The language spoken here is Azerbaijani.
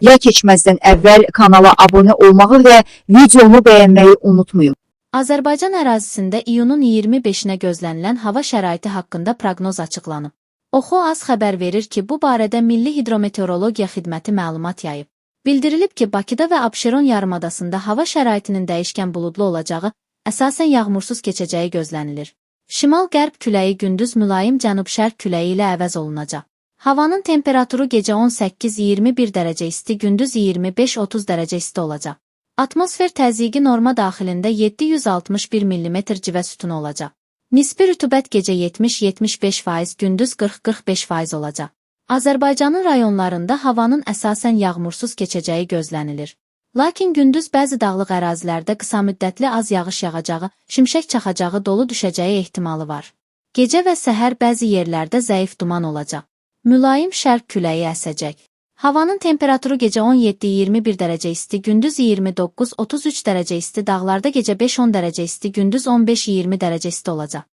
Ya keçməzdən əvvəl kanala abunə olmağı və videomu bəyənməyi unutmayın. Azərbaycan ərazisində iyunun 25-nə gözlənilən hava şəraiti haqqında proqnoz açıqlanıb. Oxu az xəbər verir ki, bu barədə Milli Hidrometeorologiya Xidməti məlumat yayıb. Bildirilib ki, Bakıda və Abşeron yarımadasında hava şəraitinin dəyişkən buludlu olacağı, əsasən yağmursuz keçəcəyi gözlənilir. Şimal-qərb küləyi gündüz mülayim cənub-şərq küləyi ilə əvəz olunacaq. Havanın temperaturu gecə 18-21 dərəcə isti, gündüz 25-30 dərəcə isti olacaq. Atmosfer təzyiqi norma daxilində 761 mm civə sütunu olacaq. Nisbi rütubət gecə 70-75%, gündüz 40-45% olacaq. Azərbaycanın rayonlarında havanın əsasən yağmursuz keçəcəyi gözlənilir. Lakin gündüz bəzi dağlıq ərazilərdə qısamüddətli az yağış yağacağı, şimşək çaxacağı, dolu düşəcəyi ehtimalı var. Gecə və səhər bəzi yerlərdə zəif duman olacaq. Mülayim şərq küləyi əsəcək. Havanın temperaturu gecə 17-21 dərəcə isti, gündüz 29-33 dərəcə isti, dağlarda gecə 5-10 dərəcə isti, gündüz 15-20 dərəcə isti olacaq.